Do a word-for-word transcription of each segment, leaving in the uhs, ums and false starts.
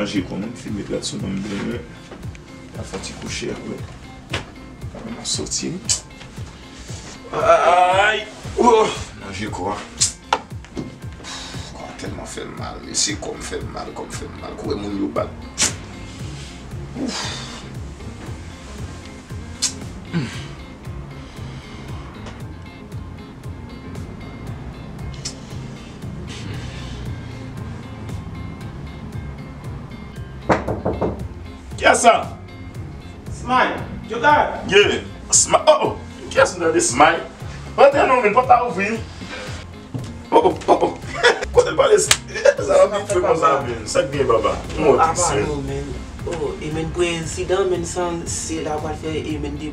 Manje kò, m fin met rad sou non m byen. N a fè yon ti kouche apre. Mwen soti. Ay! Oh! Manje kò a. Kò a tèlman fè m mal, mesye, kò m fè m mal, kò m fè m mal. Koure moun yo bat. Ouf. Kiyès sa? Smile. Joker. Yeah. Smile. Oh, oh. Kiyès m tande Smile? Antre non, men pòt la ouvri. Oh, oh, oh, oh. Kote l pale sa? Sa va vit fè konsa, men. Sa k gen, papa? Mwen tris, men. Oh, e men prezidan, men san se la pral fè, e men de,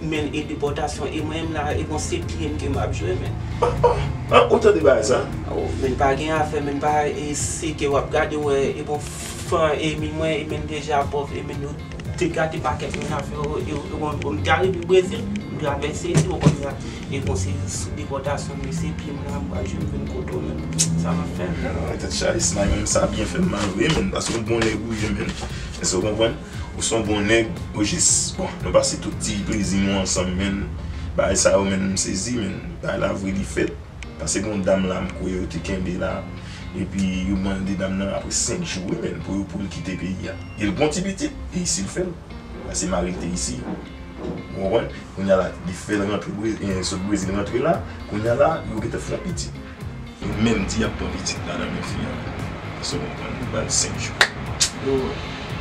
men e depòtasyon, e mwen menm la, e bon, se pye m ke m ap jwe, men. Ah, ah, ah, ou tande bagay sa? Oh, men pa gen afè, men pa, e se ke w ap gade, wè, e bon, fan, e men mwen, e men deja pòv, e men yo te gate pakèt moun afè yo, e, e, bon, bon, m te arive Brezil, m travèse isi, w konn sa. E bon, se sou depòtasyon, men se pye m la, m pral jwe, m vin kote w, men sa m ap fè. Ah, tèt chaje, Smile, men sa byen fè m mal, wi, men, paske yon bon nèg ou ye, men. Èske w konprann? Ou se yon bon nèg, ou jis, bon, nou pase tout ti plezi nou ansanm, men, bagay sa yo, men, m sezi, men, bagay la vre, li fèt. Paske gen yon dam la, m kwè yo te kenbe la. Epi yo mande dam nan apre senk jou, wi, men, pou, pou l kite peyi a. E l gon ti pitit, e isi l fè l. Paske mari l te isi. Ou konprann? Kounye a la, li fè l rantre Bre-, eh, sot Brezil rantre la. Kounye a la, yo gentan fè yon pitit. Yo menm di y ap pran pitit la nan men fi a. Èske w konprann? Yo ba l senk jou. Yo,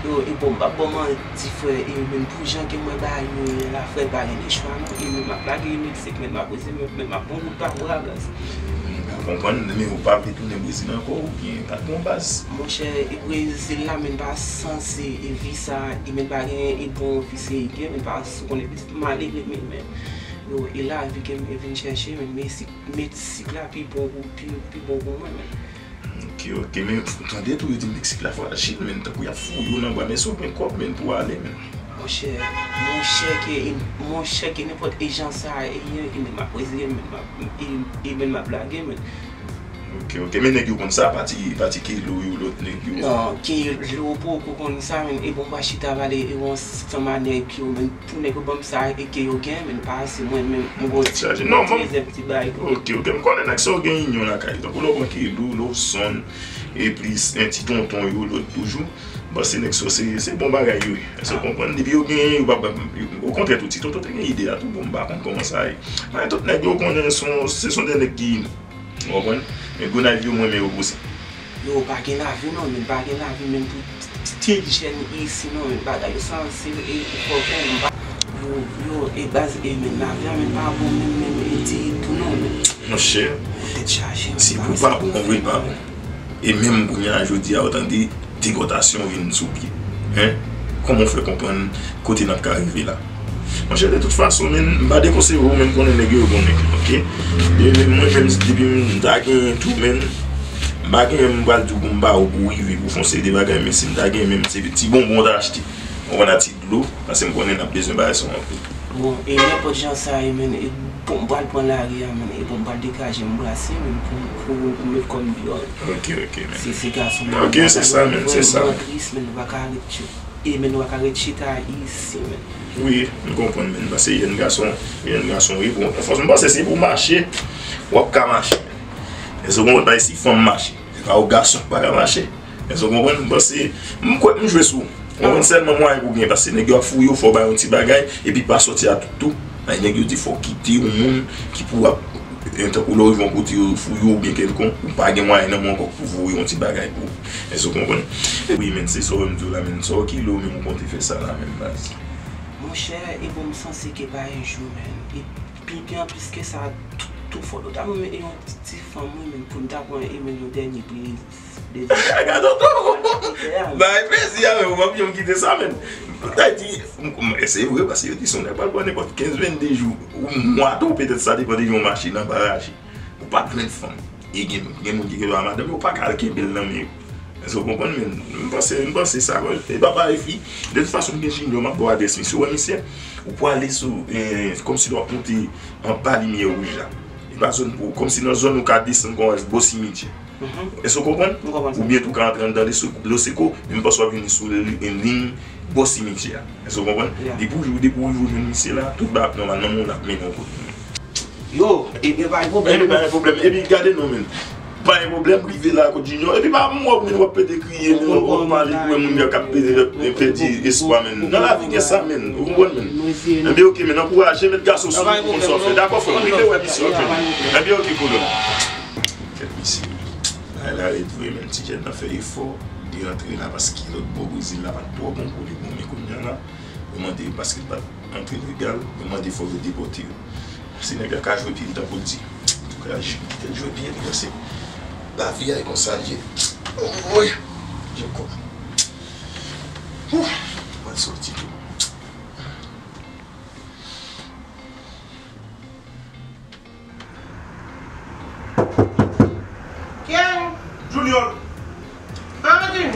yo, e bon, m p ap ba w manti, frè, e menm pou jan ke mwen ba yo ye la, frè, pa gen de chwa, non. E menm m ap lage yo Meksik, menm m ap rete, menm, menm m ap pran wout pa bra, baz. M pa konprann, men ou pa vle tounen Brezil ankò, oubyen pa t gon baz? Monchè, e Brezil la, menm pa sanse, e vi sa, e menm pa gen, e bon vi se gen, menm pa sou konnen pitit malere, men, men, yo, e lavi ke m vin chèche, men, men si Meksik la pi bon pou, pi, pi bon pou mwen, men. Ok, ok, men tande tou yo di Meksik la frajil, men tankou y ap fouye w nan bwa, men si w gen kòb, men pou w ale, men. Monchè, monchè ke, monchè ke nenpòt e jan sa a ye, e men m ap rete, men m ap, e, e men m ap lage, men. Ok, ok, men nèg yo konn sa, pati, pati Kelo yo, lòt nèg yo. Non, Kelo poko konn sa, men, e bon, m pa chita pale, e bon, ansanm a nèg yo, men, pou nèg yo ban m sa, e ke yo gen, men, pa se mwen, men, m gon ti, non, gon ti rezèv ti bagay tou. Ok, ok, m konnen nèg sa yo gen inyon lakay, tankou lè w pran Kelo, Lawson, e plis, en ti tonton yo, lòt toujou. Bon, se nèg sa, se, se bon bagay yo ye. Èske w konprann? Depi yo genyen, yo pa, yo, okontrè, tou ti tonton te gen ide a tou, bon, m pa konn kòman sa ye. Men tout nèg yo konnen se yon, se yon de nèg ki, ou konprann? Men Gonayiv yo, mwen, men yo poze. Yo, pa gen lavi, non, men pa gen lavi, menm pou ti, ti, ti jèn isi, non, men bagay yo sanse, e, e fòkè, men pa, yo, yo, e baz, e men lavi a, men pa bon, menm, menm, e ditou, non, men. Monchè, tèt chaje, si pou pa bon, vre pa bon. E menm kounye a jodi a, ou tande depòtasyon vin sou pye. Hein? Kòman w fè konprann kote n ap ka rive la? Monchè, de tout fason, men, m pa dekonseye w, men m konnen nèg yo, yo bon nèg, ok? E mwen menm, depi m ta genyen tou, men, m pa genyen, m pral di w pou m ba w pou w rive, pou w fè yon seri de bagay, men si m ta genyen, menm se ti bonbon w ta achte. Ou konn a ti dlo, paske m konnen n ap bezwen bagay sa yo anpil. Bon, e nenpòt jan sa ye, men, e bon, m pral pran lari a, men, e bon, m pral degaje m brase, men, pou, pou, pou met kò m deyò. Ok, ok, men. Se, se gason, men, ok, se sa, men, se sa. Vrèman tris, men, nou pa ka ret, e, men, nou pa ka ret chita isi, men. Wi, m konprann, men, paske jèn gason, jèn gason, wi, bon, fòs m panse se pou mache, w ap ka mache, men. Èske w konprann, pa si fanm mache, se pa w gason k pa ka mache. Èske w konprann? M panse, m kwè m jwe sou ou. Ou konprann? Sèlman mwayen pou w gen, paske nèg yo ap fouye w, fò w bay yon ti bagay, epi pa sòti a tout tou. Ay, nèg yo di fò w kite yon moun ki pou ap, eh, tankou lè w rive yon kote yo fouye w oubyen kèlkonk, ou pa gen mwayen nan men w ankò pou voye yon ti bagay pou ou. Èske w konprann? Wi, men se sa w wè m di w la, men sa w ki lè w menm ou konte fè sa la, men baz. Monchè, e bon, m sanse ke pa yon jou, men. E pi, pi anplis ke sa, tou, tou fò, nou ta renmen e yon ti, ti fanm, wi, men pou n ta pran e men yon dènye pliz. Gade w tou. Bay plezi a, men ou p ap janm kite sa, men. Ou ta di, m, m, se vre, paske yo di si yon nèg pral pran nenpòt kenz, vennde jou, yon mwa tou, petèt sa depann de yon machin anba raje. Ou pa t jwenn fanm. E gen, gen moun ki gen dwa madanm yo, ou pa ka al kenbe l nan men yo. Èske w konprann, men? M panse, m panse sa, e papa e fi. De tout fason, m gen Junior, m ap ba w adrès misye. Ou wè misye, ou pwale sou, eh, kòmsi lè w ap monte anba limyè wouj la. E pa zòn pou ou, kòmsi nan zòn ou ka desann kòm bò simetyè. Èske w konprann? Oubyen tou ka antre anndan Loseko, men m panse w ap vini sou liy bò simityè a. Èske w konprann? Depi w, depi w rive w jwenn misye la, tout bagay ap nòmal, nan men w l ap mennen w kote. Yo, ebyen pa gen pwoblèm. Ebyen pa gen pwoblèm. Epi gade non, men. Pa gen pwoblèm, rive la kot Junior. Epi pa m wè w, men w ap pete kriye, men w ap pale pou wè moun k ap pete, pèdi espwa, men. Nan lavi gen sa, men. Ou konprann, men? Ebyen, oke, men ankouraje, met gason sou ou pou konn sa w fè. Dakò, frè m, rive wè misye, oke. Ebyen, oke, kolonn. Kèt misye. Bagay la rèd vre, men ti jèn nan fè efò. Li rantre la paske lòt bò Brezil la pa t twò bon pou li, bon, men kounye a la, yo mande yo paske li pa t antre legal, yo mande fò yo depòte yo. Si nèg la ka jwe pye l tankou l di, antouka, kite l jwe pye l, paske lavi a e konsa l ye. Woy! Jekòb. Ouf! Mwen soti tou. ¿Quién? Junior. Ah, Junior.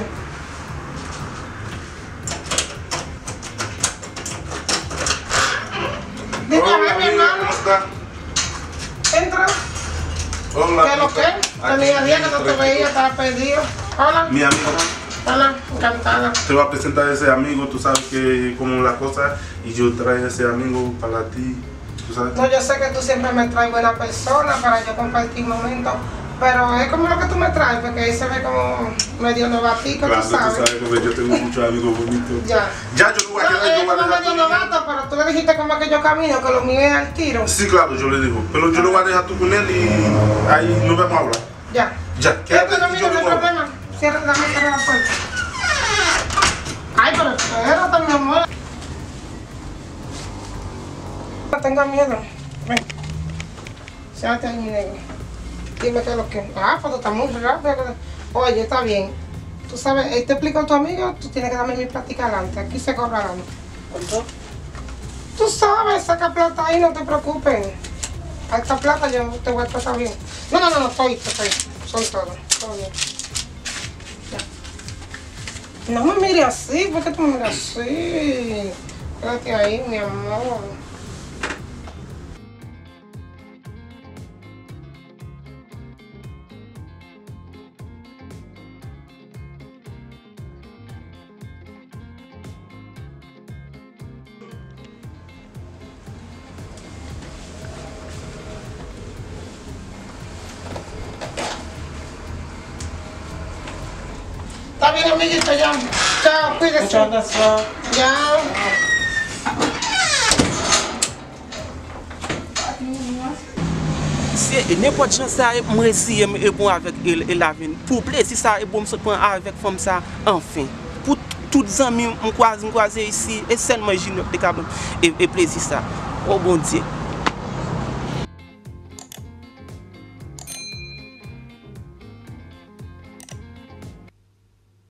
Dígame, mi hermano. ¿Cómo está? Entra. Hola, ¿qué es lo que? Tenía días que no te veía, estaba perdido. Hola. Mi amigo. Hola, encantada. Te voy a presentar a ese amigo, tú sabes que como la cosa, y yo traje a ese amigo para ti. Tú sabes. No, yo sé que tú siempre me traes buena persona para yo compartir momentos, pero es como lo que tú me traes, porque él se ve como medio novatico, tú sabes. Claro, tú sabes, porque yo tengo muchos amigos bonitos. Ya. Ya, yo no voy a quedar, yo voy a dejar. No, él es como medio novato, pero tú le dijiste como que yo camino, que lo mío es al tiro. Sí, claro, yo le digo. Pero yo lo voy a dejar tú con él y ahí nos vemos ahora. Ya. Ya, quédate aquí, yo vengo. Esto no, mira, no hay problema. Cierra, dame cerrar la puerta. Ay, pero espérate, mi amor. No tengas miedo. Ven. Siéntate ahí, mi negra. Dime qué es lo que. Ah, pues tú estás muy rápido. Oye, está bien. Tú sabes, él te explicó a tu amigo, tú tienes que darme mi plática adelante. Aquí se cobra adelante. ¿Cuánto? Tú sabes, saca plata ahí, no te preocupes. A esta plata yo te voy a tratar bien. No, no, no, no, todito, todito. Son todos, todo bien. Ya. No me mire así, ¿por qué tú me miras así? Quédate ahí, mi amor. Está bien, amiguito, ya. Chao, cuídese. Muchas gracias. Ya. Se nenpòt jan sa ye, m resi ye, m reponn avèk e, e Lavin. Pou plezi sa e bon m sot pran avèk fanm sa, anfen. Pou tout zanmi m kwaze, m kwaze isi, e sèlman Junior ki te ka ban m e, e plezi sa. O Bondye.